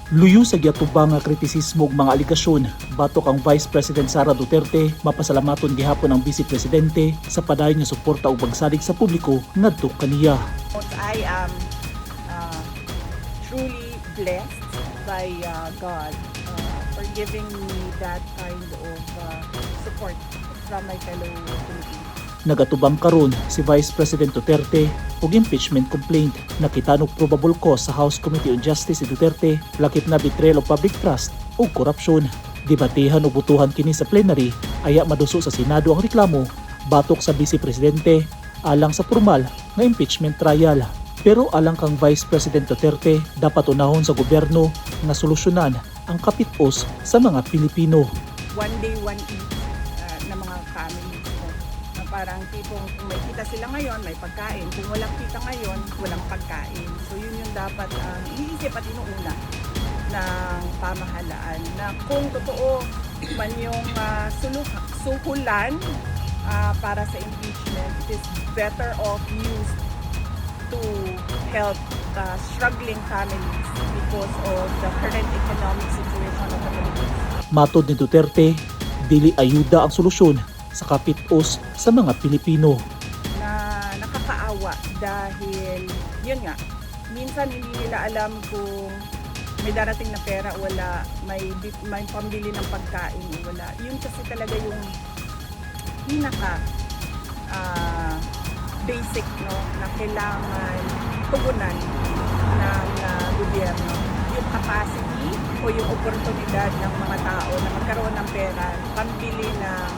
Luyo sa giatubang nga kritisismo ug mga alegasyon batok ang Vice President Sara Duterte, mapasalamaton gihapon ang Vice Presidente sa padayon nga suporta ug pagsalig sa publiko ngadto kaniya. I am truly blessed by God for giving me that kind of support from my fellow Filipinos. Nagatubang karon si Vice President Duterte og impeachment complaint. Nakitaan og probable cause sa House Committee on Justice si Duterte, lakip na betrayal of public trust ug korupsyon. Debatehan ug botohan kini sa plenary aya maduso sa Senado ang reklamo batok sa Vice Presidente alang sa formal nga impeachment trial. Pero alang kang Vice President Duterte, dapat unahon sa gobyerno nga solusyonan ang kapitos sa mga Pilipino. One day, one eat na mga families. No? Na parang tipong kung may kita sila ngayon, may pagkain. Kung walang kita ngayon, walang pagkain. So yun yung dapat iniisip at inuuna ng pamahalaan na kung totoo man yung suhulan para sa impeachment, it is better off used to help struggling families because of the current economic situation of the Philippines. Matod ni Duterte, dili ayuda ang solusyon sa kapitos sa mga Pilipino. Na nakakaawa dahil yun nga, minsan hindi nila alam kung may darating na pera o wala, may pambili ng pagkain o wala. Yun kasi talaga yung pinaka basic, no, na kailangan tugunan ng gobyerno. Yung capacity o yung oportunidad ng mga tao na magkaroon ng pera pambili ng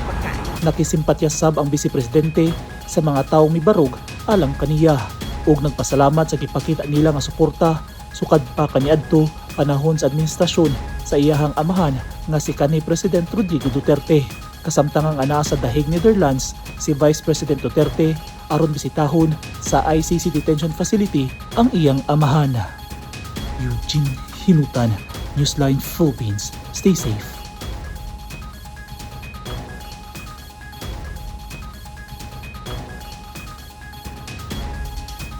pagkain. Nakisimpatya sab ang Vice Presidente sa mga taong mibarog alang kaniya ug nagpasalamat sa gipakita nila nga suporta sukad pa kaniadto panahon sa administrasyon sa iyahang amahan nga si kanhi President Rodrigo Duterte. Kasamtangang anaa sa The Hague, Netherlands si Vice President Duterte aron bisitahon sa ICC detention facility ang iyang amahan. Eugene Hinutan, Newsline Philippines. Stay safe.